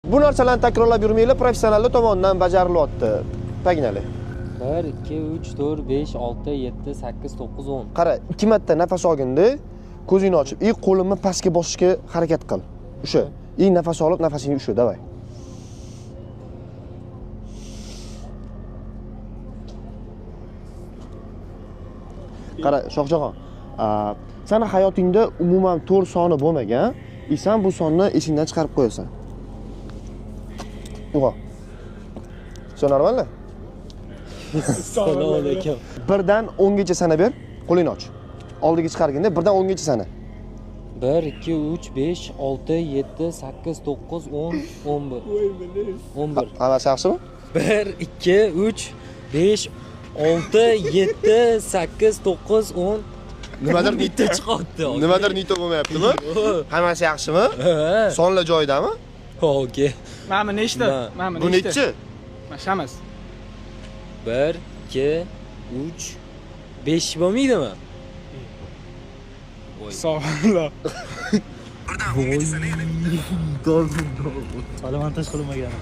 Bu narsalarni takrorlab yurmanglar, professionallar tomonidan bajarilyapti. Погнали. 1, 2, 3, 4, 5, 6, 7, 8, 9, 10. Qara, ikki marta nafas olginda, ko'zingni ochib, и qo'limni pastga bosishga harakat qil. O'sha. И nafas olib, nafasingni usha, давай. Qara, Shohjahon, sani hayotingda umuman 4 soni bo'lmagan, и san bu sonni esingdan chiqarib qo'yasan. Uyg'on. Все нормально? Assalomu alaykum. Birdan 10 gacha sana ber, qo'lingni och. Oldiga chiqarganda birdan 10 gacha sana. 1, 2, 3, 5, 6, 7, 8, 9, 10, 11. 11. Hammasi yaxshimi? 1, 2, 3, 5, 6, 7, 8, 9, 10. Nimadir bitta chiqyapti. Nimadir nito bo'lmayaptimi? Hammasi yaxshimi? Ha. Sonlar joyidami? Okey. Mana nechta? Ma. Mana Bu nechi? Mana emas. 1, 2, 3, 5 bo'lmaydimi? Voy. Hisobla. Hali montaj qilinmagan.